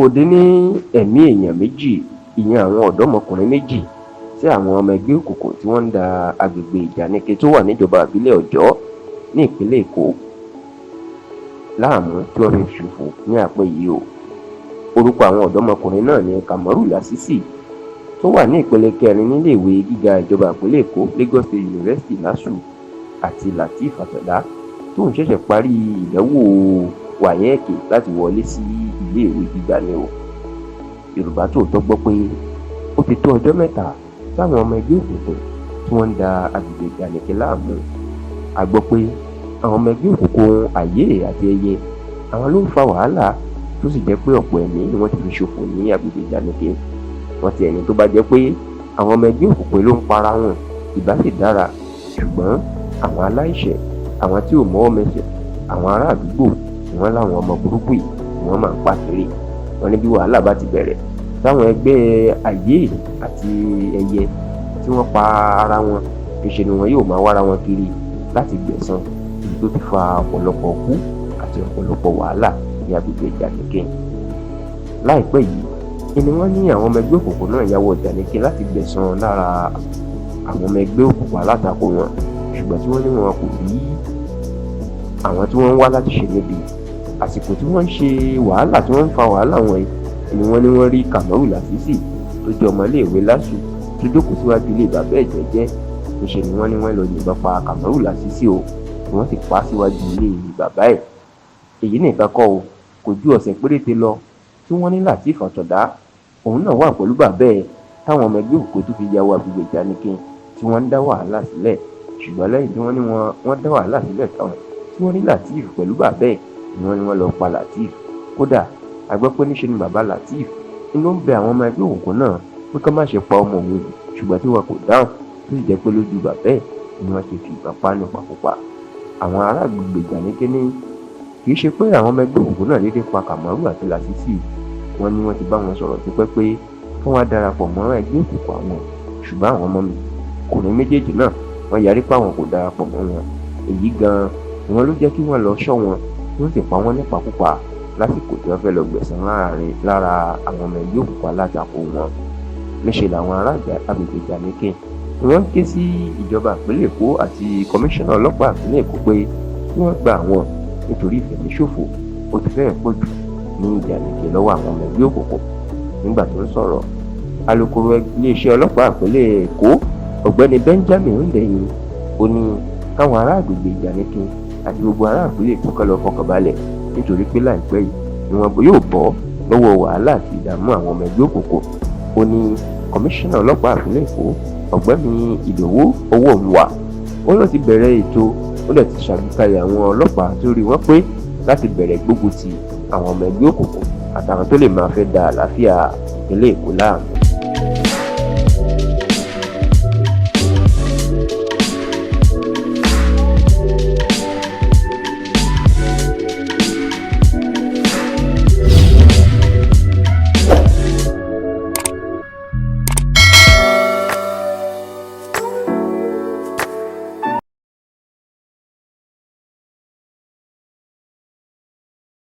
Kò dín ní ẹ̀mí èèyàn méjì, ìyẹn àwọn ọ̀dọ́mọkùnrin méjì tí àwọn ọmọ ẹgbẹ́ òkùnkùn tí wọ́n ń da agbègbè Ìjànikin tó wà níjọba ìbílẹ̀ Ọjọ́ ní ìpínlẹ̀ Èkó láàmú tí wọ́n fi ṣòfò ní àpẹ́ yìí o. Orúkọ àwọn ọ̀dọ́mọkùnrin náà ní Kamaru Lasisi tó wà ní ìpele kẹrin níléèwé gíga ìjọba ìpínlẹ̀ Èkó, Lagos State University, LASU, àti Lateef Àtàndá tóun ṣẹ̀ṣẹ̀ parí ìdánwò WAEC láti wọlé sí iléèwé gíga ni o. Yorùbá Tòótọ́ gbọ́ pé ó ti tó ọjọ́ 3 táwọn ọmọ ẹgbẹ́ òkùnkùn tí wọ́n ń da agbègbè Ìjànikin láàmú. A gbọ́ pé àwọn ọmọ ẹgbẹ́ òkùnkùn Ayé àti Ẹyẹ àwọn ló ń fa wàhálà, tó sì jẹ́ pé ọ̀pọ̀ ẹ̀mí ni wọ́n ti fi ṣòfò ní agbègbè Ìjànikin. Wọ́n ti ẹni tó bá jẹ́ pé àwọn ọmọ ẹgbẹ́ òkùnkùn ló ń para wọn, ìbá sì dára, ṣùgbọ́n àwọn aláìṣẹ̀, àwọn tí ò mọ́wọ́ mẹsẹ̀, àwọn ará àdúgbò ni wọ́n láwọn ọmọ burúkú yìí ni wọ́n máa ń pa kiri. Wọ́n ní bí wàhálà bá ti bẹ̀rẹ̀ táwọn ẹgbẹ́ Ayé àti Ẹyẹ tí wọ́n pa ara wọn, níṣe ni wọn yóò máa wára wọn kiri láti gbẹ̀san, èyí tó ti fa ọ̀pọ̀lọpọ̀ kú àti ọ̀pọ̀lọpọ̀ wàhálà ní agbègbè Ìjànikin. Láìpẹ́ yìí ni wọ́n ní àwọn ọmọ ẹgbẹ́ òkùnkùn náà ya wọ Ìjànikin láti gbẹ̀san lára àwọn ọmọ ẹgbẹ́ òkùnkùn alátakò wọn, ṣùgbọ́n tí wọ́n ní wọn kò rí àwọn tí wọ́n ń wá láti ṣe níbi. Àsìkò tí wọ́n ń ṣe wàhálà, tí wọ́n ń fa wàhálà wọ̀nyí, ni wọ́n ní wọ́n rí Kamaru Lasisi tó jẹ́ ọmọléèwé LASU tó jókòó síwájú ilé bàbá ẹ̀ jẹ́jẹ́. Níṣẹ́ ni wọ́n ní wọ́n lọ yìnbọn pa Kamaru Lasisi o, tí wọ́n sì pa á síwájú ilé bàbá ẹ̀. Èyí nìkan kọ́ o, kò ju ọ̀sẹ̀ péréte lọ tí wọ́n ní Lateef Àtàndá òun náà wà pẹ̀lú bàbá ẹ̀ táwọn ọmọ ẹgbẹ́ òkùnkùn tó fi ya wọ agbègbè Ìjànikin tí wọ́n ń dá wàhálà sílẹ̀. Ṣùgbọ́n lẹ́yìn tí wọ́n ní wọ́n dá wàhálà sílẹ̀ tán, tí wọ́n ní Lateef pẹ̀lú bàbá ẹ̀, ni wọ́n ní wọ́n lọ pa Lateef. Kódà, a gbọ́ pé níṣe ni bàbá Lateef ń ló ń bẹ àwọn ọmọ ẹgbẹ́ òkùnkùn náà pé kán má ṣe pa ọmọ òun, ṣùgbọ́n tí wọn kò dáhùn, tó sì jẹ́ pé lójú bàbá ẹ̀ ni wọ́n ṣe fi ìbọn pa nípakúpa. Àwọn ará agbègbè Ìjànikin ní kì í ṣe pé àwọn ọmọ ẹgbẹ́ òkùnkùn náà déédéé pa Kamaru àti Lasisi. Wọ́n ní wọ́n ti bá wọn sọ̀rọ̀ tipẹ́ pé kí wọ́n darapọ̀ mọ́ ẹgbẹ́ òkùnkùn àwọn, ṣùgbọ́n àwọn ọmọkùnrin méjèèjì náà, wọ́n yarí pé àwọn kò darapọ̀ mọ́ wọn. Èyí gan-an ni wọ́n ló jẹ́ kí wọ́n lọ ṣọ́ wọn, tí wọ́n sì pa wọ́n nípakúpa lásìkò tí wọ́n fẹ́ lọ gbẹ̀san lára àwọn ọmọ ẹgbẹ́ òkùnkùn alátakò wọn. Níṣẹ́ làwọn ará agbègbè Ìjànikin ni wọ́n ń ké sí ìjọba ìpínlẹ̀ Èkó àti kọmíṣánná ọlọ́pàá ìpínlẹ̀ Èkó pé kí wọ́n gba àwọn, nítorí ìfẹ̀míṣòfò ó ti fẹ́ẹ̀ pọ̀ jù ní Ìjànikin lọ́wọ́ àwọn ọmọ ẹgbẹ́ òkùnkùn. Nígbà tó ń sọ̀rọ̀, alūkkóró iléeṣẹ́ ọlọ́pàá ìpínlẹ̀ Èkó, Ọ̀gbẹ́ni Benjamin Hundeyin, ó ní káwọn ará agbègbè Ìjànikin àti gbogbo ará ìpínlẹ̀ Èkó kán lọ fọkàn balẹ̀, nítorí pé láìpẹ́ yìí ni wọn yóò bọ́ lọ́wọ́ wàhálà àti ìdààmú àwọn ọmọ ẹgbẹ́ òkùnkùn. Ó ní kọmíṣánná ọlọ́pàá ìpínlẹ̀ Èkó, Ọ̀gbẹ́ni Ìdòwú Ọwọ́nwà, ó ló ti bẹ̀rẹ̀ ètò, ó dẹ̀ ti ṣàgbékalẹ̀ àwọn ọlọ́pàá tó rí wọ́n pé láti bẹ̀rẹ̀ gbógun ti àwọn ọmọ ẹgbẹ́ òkùnkùn àtàwọn tó lè máa fẹ́ da àlàáfíà ìpínlẹ̀ Èkó láàmú.